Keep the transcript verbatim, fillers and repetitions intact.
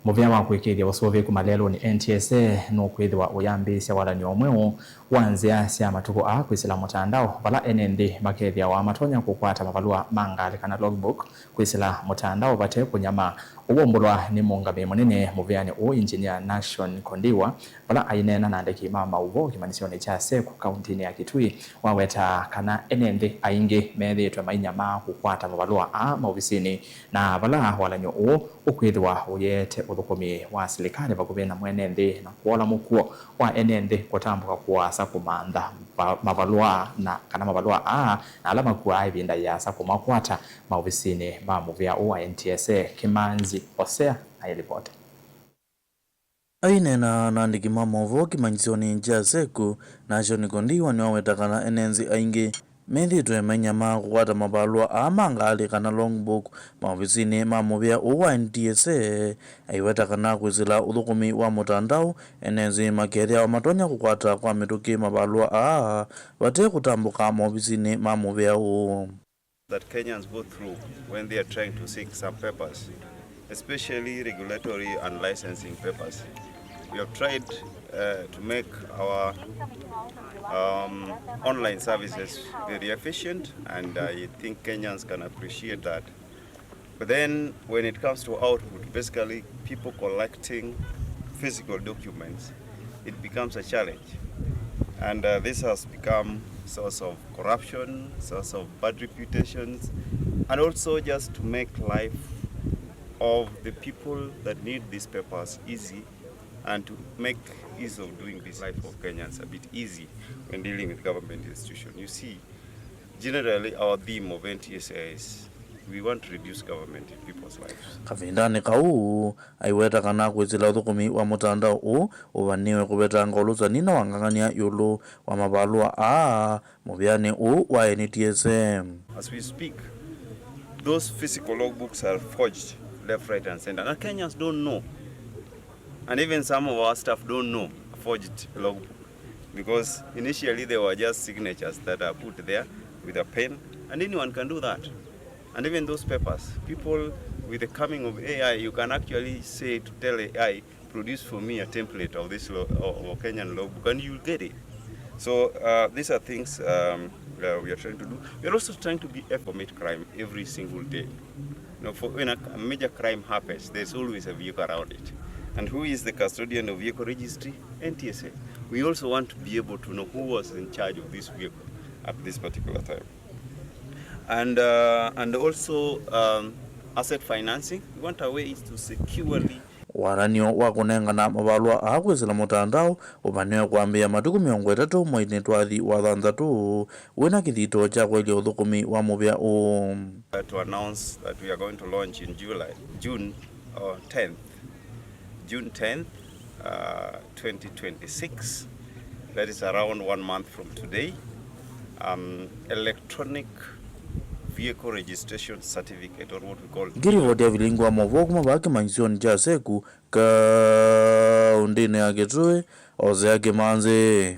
Mũvea wa kũĩkĩĩthya ũsũvĩĩku malelũnĩ, N T S A, nũkwĩthĩwa ũyambĩĩsya walan'yo mweũ wa nzĩa sya matukũ aa kwĩsĩla mũtandao, vala ene nthĩ makethĩawa matonya kũkwata mavalũa ma ngalĩ kana logbook kwĩsĩla mũtandao vate kũnyamaa. Ũu waumbũlwa nĩ mũũngamĩi mũnene mũvĩanĩ ũũ, Engineer Nashon Kondiwa, vala aineena na andĩki ma maũvoo kĩmanyĩsyonĩ kya SEKU kauntinĩ ya Kitui. Waweta kana ene nthĩ aingĩ methĩĩtwe mainyamaa kũkwata mavalũa aa maovisinĩ, na vala walan'yo ũũ ũkwĩthĩwa ũyĩete ũthũkũmi wa silikalĩ vakuvĩ na mwene nthĩ na kwola mũkuo wa ene nthĩ kũtambũka kũasa kũmantha va-, mavalũa na kana mavalũa aa na ala makuaa ĩvinda yĩasa kũmakwata maovisinĩ ma mũvĩa ũũ wa N T S A. Kĩmanzi Osea na ĩlivoti. Aineena na andĩki ma maũvoo kĩmanyĩsyonĩ kya SEKU, Nashon Kondiwa nĩwaweta kana ene nthĩ aingĩ methĩĩtwe mainyamaa kũkwata mavalũa aa ma ngalĩ kana logbook maovisinĩ ma mũvĩa ũũ wa N T S A. Aiweta kana kwĩsĩla ũthũkũmi wa mũtandao, ene nthĩ makethĩawa matonya kũkwata kwa mĩtũkĩ mavalũa aa vate kũtambũka maovisinĩ ma mũvĩa ũũ. That Kenyans go through when they are trying to seek some papers, especially regulatory and licensing papers. We have tried, uh, to make our, um, online services very efficient, and I think Kenyans can appreciate that. But then, when it comes to output, basically people collecting physical documents, it becomes a challenge. And, uh, this has become source of corruption, source of bad reputations, and also just to make life of the people that need these papers easy and to make ease of doing this life of Kenyans a bit easy when dealing with government institution. You see, generally our theme of N T S A is we want to reduce government in people's lives. Kavindanĩ kau, aiweta kana kwĩsĩla ũthũkũmi wa mũtandao ũũ ũvanĩwe kũvetanga ũlũsani na wangang'ania ĩũlũ wa mavalũa aa mũvĩanĩ ũũ wa N T S A. As we speak, those physical logbooks are forged left, right, and center. And Kenyans don't know. And even some of our staff don't know a forged logbook. Because initially they were just signatures that are put there with a pen, and anyone can do that. And even those papers, people, with the coming of A I, you can actually say to tell A I, "Produce for me a template of this lo-, of, of Kenyan logbook," and you'll get it. So, uh, these are things, um, uh, we are trying to do. We are also trying to be able to commit crime every single day. You know, for when a, a major crime happens, there's always a vehicle around it. And who is the custodian of vehicle registry? N T S A. We also want to be able to know who was in charge of this vehicle at this particular time. And, uh, and also, um, asset financing. We want a way to securely Walan'yo wa kũnengana mavalũa aa kwĩsĩla mũtandao ũvanĩwe kwambĩĩa matukũ mĩongo ĩtatũ mweinĩ twathi wa thanthatũ, wĩna kĩthito kya kũelya ũthũkũmi wa mũvĩa ũũ. Uh, to announce that we are going to launch in July, June, uh, tenth, June tenth, uh, twenty twenty-six. That is around one month from today. Um, electronic vehicle registration certificate, or what we call Ngĩrivoti ya vilingi wa maũvoo kuma vaa kĩmanyĩsyonĩ kya SEKU kaũntĩnĩ ya Kitui, Osea Kĩmanzi.